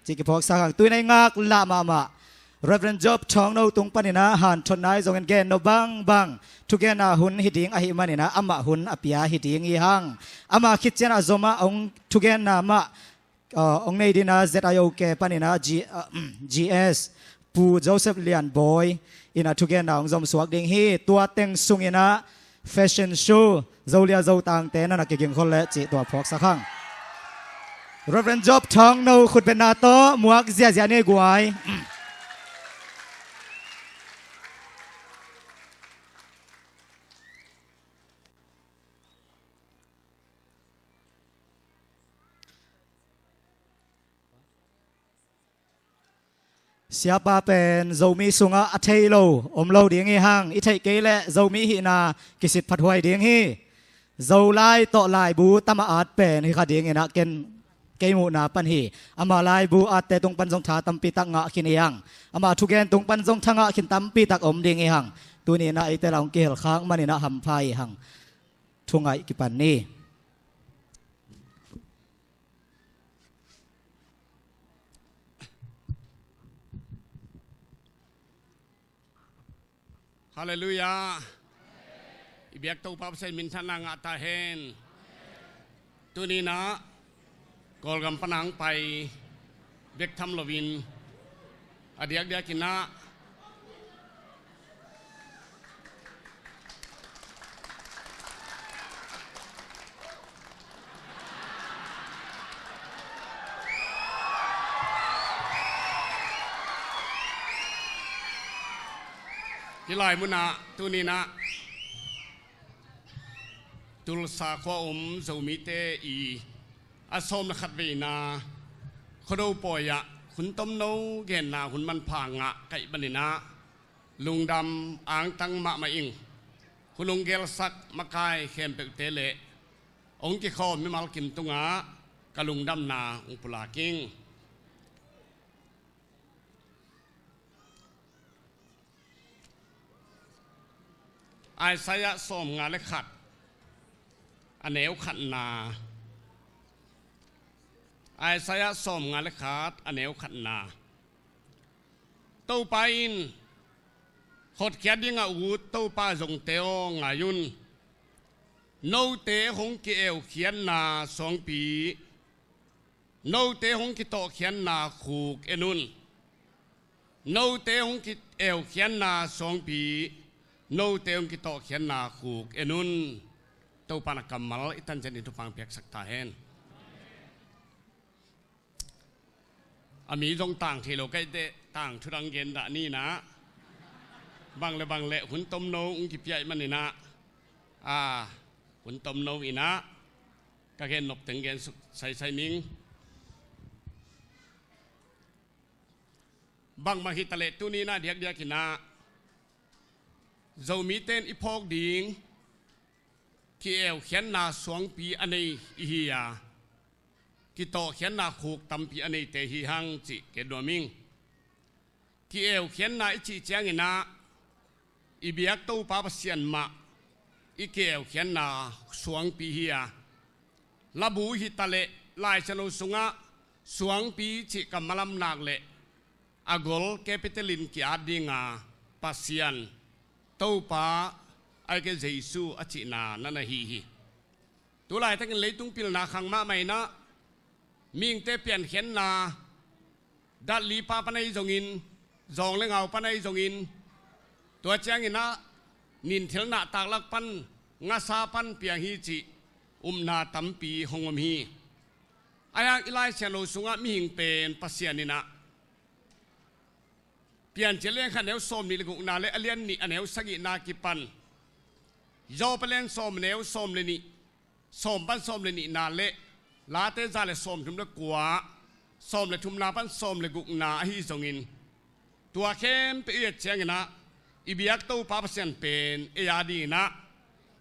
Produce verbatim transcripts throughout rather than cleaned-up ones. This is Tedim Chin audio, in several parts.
Ci kiphawksak hang. Tuinah i ngak lah mahmah Reverend Job Thawngno tung paninah hanthotna ahi zongin gen no bangbang thugenna hun hi ding ahi maninah amah hun a pia hi ding hi hang. Amah khit cianah zomah hong thugenna mah, uh, hong nei dinah Z I O K paninah G, uh, G S Pu Joseph Lian Bawi inah thugenna hong zomsuak ding hi. Tua teng sunginah fashion show Zolia Zotangte na na kigingkhol leh cih tua phawksak hang. Reverend Job Thawngno khutbetna tawh muak ziahziah ni guai. Siapa pen Zomi sungah a thei lo om lo ding hi hang. I theih kei leh Zomi hihna kisit phathuai ding hi. Zolai tawh laibu tam a at pen hi kha dinginah ken kei muhna pan hi. Amah laibu atte tung pan zong tha tampi tak ngah khin hi hang. Amah thugen tung pan zong tha ngah khin tampi tak om ding hi hang. Tuninah eite lah hong kihel khak maninah hampha hi hang. Thungaih kipan ni. Halleluiah. I biak Topa Pasian minthanna ngah ta hen. Tuninah Kawlgam panang pai bek tham loin a diakdiakinah hih lai munah tuninah Tulsa khua um Zomite i a sawm le khat veina Khuado pawi-ah hun tomno genna hun manpha ngah ka hih maninah lungdam angtang mahmah ing. Hun hong gelsak makai khempeuhte le hong kikhawm mimal kim tungah ka lungdamna hong pulak ing. Isaiah sawmnga le khat a neu khatna. Isaiah sawmnga le khat a neu khatna. Topa in hotkhiat dingah ut Topa zongte aw ngai un. Note hong ki-eukhiatna suangpi, note hong kitawhkhiatna khuk en un. Note hong ki-eukhiatna suangpi, note hong kitawhkhiatna khuk en un. Topa na kammal i tancian in thupha piaksak ta hen. A mi zong tang thei lo ka hih teh tang thudang gen dah ni inah. Bang le bang le hun tomno hong kipia ih maninah, a hun tomno inah ka gen nop teng gen suk saisai ning. Bangmah hi taleh tuni inah diakdiakinah Zomite in i phawk ding ki-eukhiatna suangpi a nei i hi a, kitawhkhiatna khuk tampi a neite hi hang cih ke duam ing. Ki-eukhiatna i cih cianginah i biak Topa Pasian mah i ki-eukhiatna suangpi hi a, labu hi taleh Lai Siangtho sungah suangpi cih kammal a om nak leh a gol capital in ki-at dinga Pasian, Topa, ahih kei leh Jesu a cihna na na hi hi. Tulaitakin leitung pilna khang mahmah inah mihingte piankhiatna, datlipa pan ahi zongin, zawng le ngau pan ahi zongin, tua cianginah ninthilna taklak pan, ngasa pan piang hi cih upna tampi hong om hi. Ahi hang i Lai Siangtho sungah mihing pen Pasian inah Piancil lian khat a neu sawmnih le gukna le a lian nih a neu sagihna kipan, Job a lian sawm a neu sawm le nih, sawm pan sawm le nihna le Late za le sawmthum le kua, sawm le thumna pan sawm le gukna ahi zongin, tua khempeuh i et cianginah i biak Topa Pasian pen ei a dinginah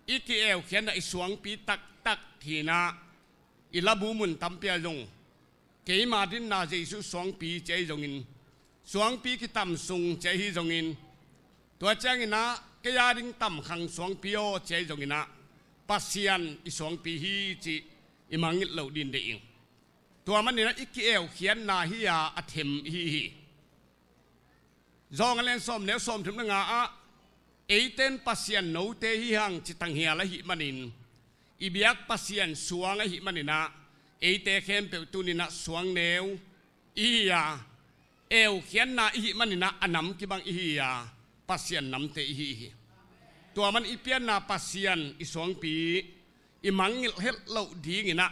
i ki-eukhiatna i suangpi taktak hi inah i labu mun tampi ah zong keima dinna Jesu suangpi ci ahi zongin, suangpi kitam sung ci ahi zongin, tua cianginah kei a ding tamkhang suangpi aw ci ahi zonginah Pasian i suangpi hi cih i mangngilh loh ding deih ing. Tua maninah i ki-eukhiatna hi-a a them ihi hi. Zawng a lian sawm neu sawmthum le nga ah, eite in Pasian note hi hang ci tanghial ahih manin, i biak Pasian suang ahih maninah, eite khempeuh tuninah suang neu ihi a, eukhiatna ihih maninah a nam kibang ihi a, Pasian namte ihi hi. Tua man i pianna Pasian i suangpi i mangngilh het loh dinginah,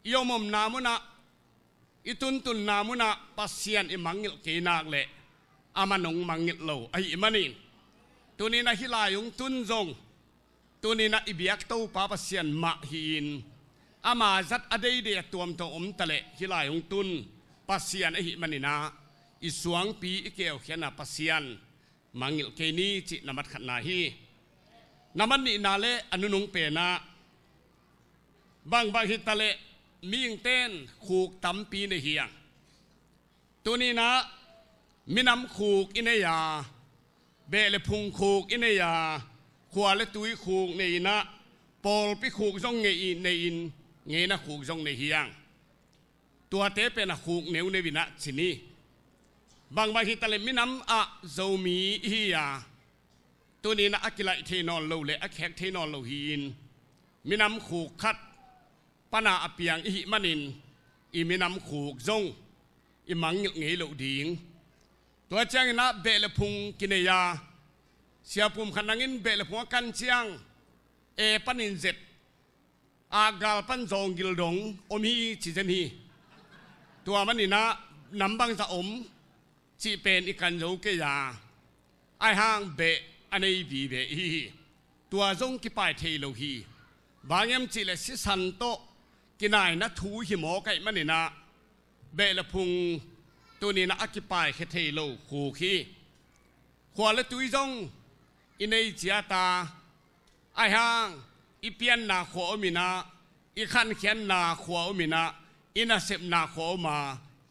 i omomna munah, i tuntunna munah Pasian i mangngilh kei nak leh, amah nong mangngilh lo ahih manin, tuninah hih lai hong tun zong, tuninah i biak Topa Pasian mah hi-in, ama zat a deidei a tuamtuam om taleh hih lai hong tun Pasian ahih maninah, i suangpi i ki-eukhiatna Pasian mangngilh kei ni cih na mat khatna hi. Na mat nihna le a nunung penah, bangbang hitaleh mihingte in khuk tampi nei hi hang. Tuninah minam khuk i nei a, beh le phung khuk i nei a, khua le tui khuk nei inah, pawlpi khuk zong ngei i nei in, ngeina khuk zong nei hi hang. Tuate pen a khuk neuneu inah ci ni. Bangbang hitaleh minam ah Zomi ihi a, tuninah a kilaih thei nawn lo le a khek thei nawn lo hi-in, minam khuk khat pana a piang ihih manin, i minam khuk zong i mangngilh ngei loh ding. Tua cianginah beh le phung kinei a, siapum khat nangin beh le phung a kan ciang, e panin zet, a gal pan zawng gil dong om hi ci zen hi. Tua maninah nam bangzah om cih pen i kan zo kei a, aihang beh a nei vive ihi hi. Tua zong kipai thei lo hi. Bang hiam cihleh sisan tawh kinaina thu hi mawk ahih maninah, beh le phung tuninah a kipaikhia thei lo khuk hi. Khua le tui zong i nei ciat a, aihang i pianna khua om inah, i khankhiatna khua om inah, i nasepna khua om a,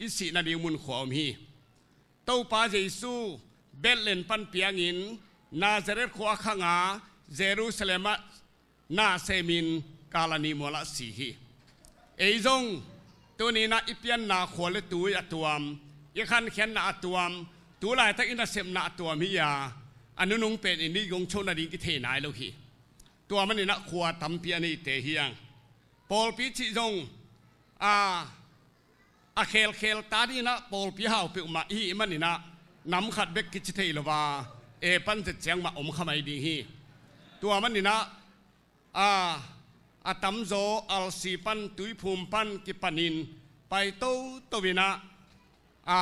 i sih nading mun khua om hi. Topa Jesu Bethlehem pan piangin Nazareth khua a khang a, Jerusalem ah na semin Kalvari mualah si hi. Ei zong tuninah i pianna khua le tui a tuam, i khankhiatna a tuam, tu laitak i nasepna a tuam hi-a, a nunung pen i nih gong cho nading kithei nai lo hi. Tua maninah khua tampi a neite hi hang. Pawlpi cih zong, a, a khelkhel ta dinginah pawlpi hau peuhmah ihih maninah, nam khat bek kici thei lo a, e pan zet ciang mah om kha mai ding hi. Tua maninah, a, a tamzaw alsi pan, tuiphum pan kipanin pai toto inah, a,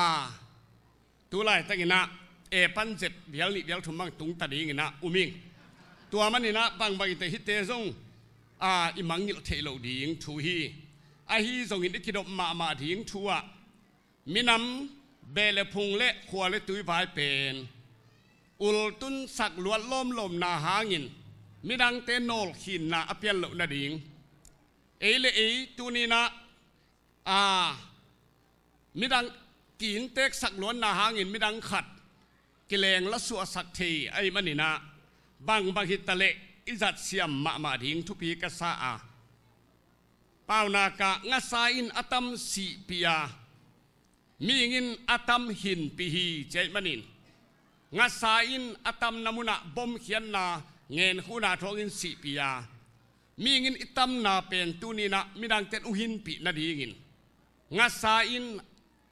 tu laitakinah e pan zet vial nih vial thum bang tungta dinginah um ing. Tua maninah bangbang i te hite zong, a, i mangngilh theih loh ding thu hi. Ahi zongin i kidop mahmah ding thu ah, minam beh le phung le khua le tui vai pen ultun sak luat lawmlawmna hangin midangte nawlkhinna a pian loh nading, ei le ei tuninah, a, midang kiintek sak luatna hangin midang khat kileng la suahsak thei ahih maninah, bangbang hitaleh i zatsiam mahmah ding thupi ka sa a. Paunak ah ngasa in a tam sihpih a, mihing in a tam hinpih hi ci ahih manin, ngasa in a tamna munah bomkhiatna ngenkhuhna thuangin sihpih a, mihing in i tamna pen tuninah midangte in hong hinpih nadingin, ngasa in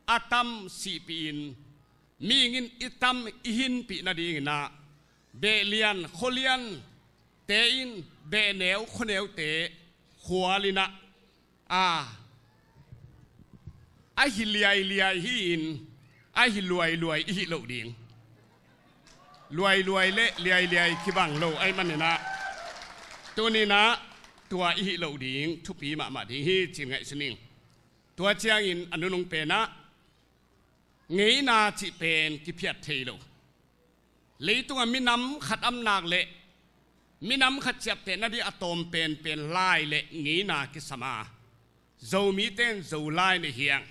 a tam sihpih in, mihing in i tam i hinpih nadinginah, beh lian khua lian te in beh neu khua neute khual inah, a, a hi liailiai hi-in, a hi luailuai ihih loh ding. Luailuai le liailiai kibang lo ahih maninah, tuninah tua ihih loh ding thupi mahmah ding hi ci-in ngaihsun ing. Tua ciangin a nunung penah, ngeina cih pen kiphiat thei lo. Leitungah minam khat amnak le minam khat ciapteh nading a tawm penpen lai le ngeina kisam a, Zomite in Zolai nei hi hang.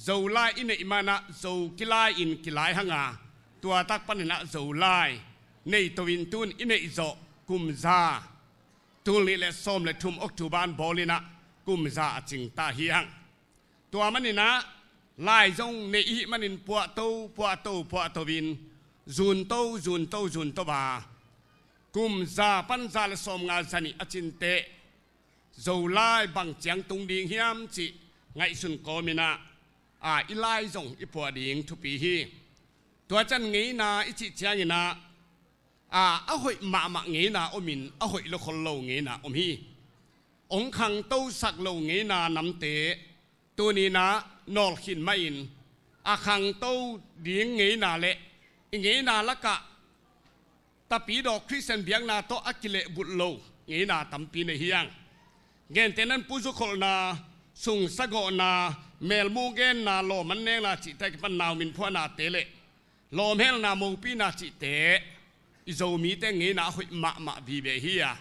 Zolai i neih manah Zo kilai in kilai hang a, tuatak paninah Zolai nei to in tun i neih zawh kum za, tul nih le sawm le thum October an bawl inah, kum za a cing ta hi hang. Tua maninah lai zong neih ihih manin puahto puahto puahto in zunto zunto zunto a, kum za pan za le sawmnga za nih a cinteh Zolai bang ciang tung ding hiam cih ngaihsun kawminah, a, i lai zong i puah ding thupi hi. Tua ciang ngeina i cih cianginah, a, a hoih mahmah ngeina omin a hoih lo khol lo ngeina om hi. Ong khangtosak lo ngeina namte tuninah nawlkhin mahin a khangto ding ngeina le i ngeina lakah Tapidawk Khristian biakna tawh a kilehbulh lo ngeina tampi nei hi hang. Gentehnan puzukholhna, sungsagawhna, melmu genna, lawman nekna cihte a kipan nau min phuahnate le lawmhelna mopina cihte i Zomite ngeina a hoih mahmah vive hi a.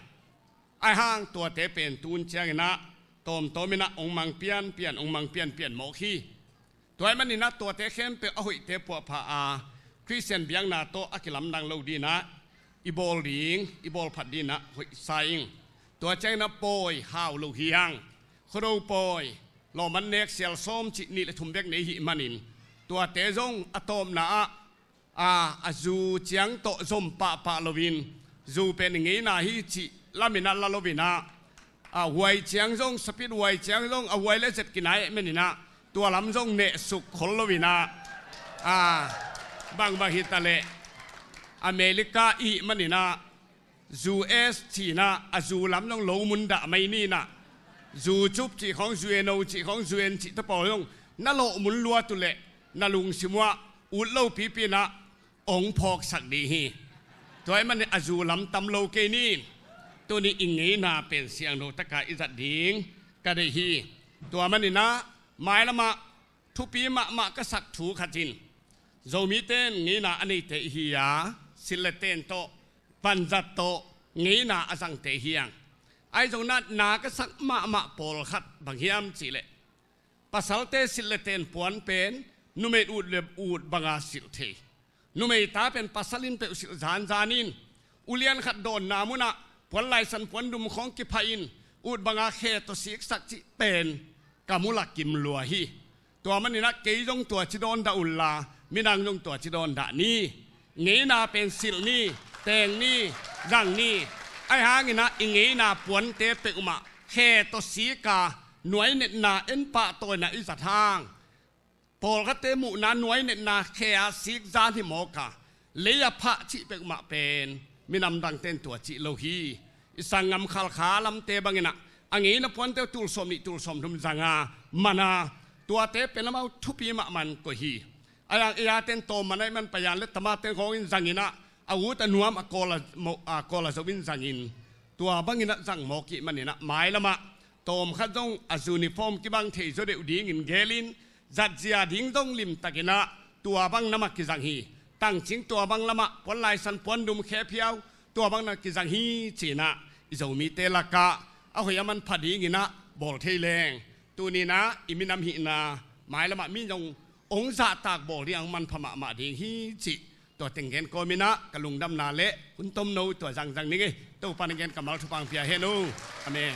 Ahi hang tuate pen tun cianginah tawmtawminah ong mang pianpian ong mang pianpian mawk hi. Tua ahih maninah tuate khempeuh a hoihte puahpha a Khristian biakna tawh a kilamdang lo dinah i bawl ding i bawlphat dinah hoihsa ing. Tua cianginah pawi hau lo hi hang. Khuado pawi, lawman nek, sial sawm cih nih le thum bek nei hih manin tuate zong a tawpna ah a, a zu ciang tawh zom pahpah loin zu pen i ngeina hi cih laminah la loinah, a, huai ciang zong, sapit huai ciang zong a huai le zet kinai maninah tua lam zong nehsuk khol loinah, a, bangbang hitaleh America ihih maninah zu es cinah a zu lam zong lo mun dah mai ninah, zu cup cih khawng, zu eno cih khawng, zu en cih tapawl zong na lawh mun luat uhleh na lungsim uah ut lo pipinah ong phawksak ding hi. Tua ahih manin a zu lam tam lo kei nin, tuni i ngeina pen siangtho taka i zat ding ka deih hi. Tua maninah mailamah thupi mahmah ka sak thu khat in Zomite in ngeina a neite i hi a, silh le ten tawh vanzat tawh ngeina a zangte hi hang. Ahi zongin na ka sak mahmah pawlkhat bang hiam cihleh, pasalte silh le ten puan pen numei ut le ut banga silh thei. Numei ta pen pasal in peuh silh zanzan in, ulian khat dawnna munah puan laisan puan dum khawng kiphahin ut banga khe tawh siksak cih pen ka mu lak kim lua hi. Tua maninah kei zong tua ci dawn dah unla, midang zong tua ci dawn dah ni. Ngeina pen silh ni, teng ni, zang ni. Ahi hanginah i ngeina puante peuhmah khe tawh sika nuainetna en pahtawina i zat hang, pawlkhatte muhna nuainetna khe a sik zan hi mawka, lei a phah cih peuhmah pen minam dangte in tua cih lo hi. I sanggam Khalkha lamte banginah a ngeina puante uh tul sawm nih tul sawm thum zanga mana, tuate pen amau thupi mahmah in koih hi. A yang ei-a ten tawm mana i man payan le tamaten khawngin zanginah a ut a nuam a kawl a mo-, a kawl a zo in zangin, tua banginah zang mawk ih maninah mailamah tawmkhat zong a uniform kibang thei zaw deuh dingin gelin, zatzia ding zong limtakinah tua bang namah kizang hi. Tangcing tua bang lamah puan laisan puan dum khe phiau tua bang namah kizang hi cinah i Zomite lakah a hoih a manpha dinginah bawl thei leng, tuninah i minam hihna mailamah mi zong ong zahtak bawl ding a ong manpha mahmah ding hi cih tua teng gen kawminah ka lungdamna le hun tomno tua zangzang ning ei. Topa na gen kammal thupha ong pia hen uh. Amen.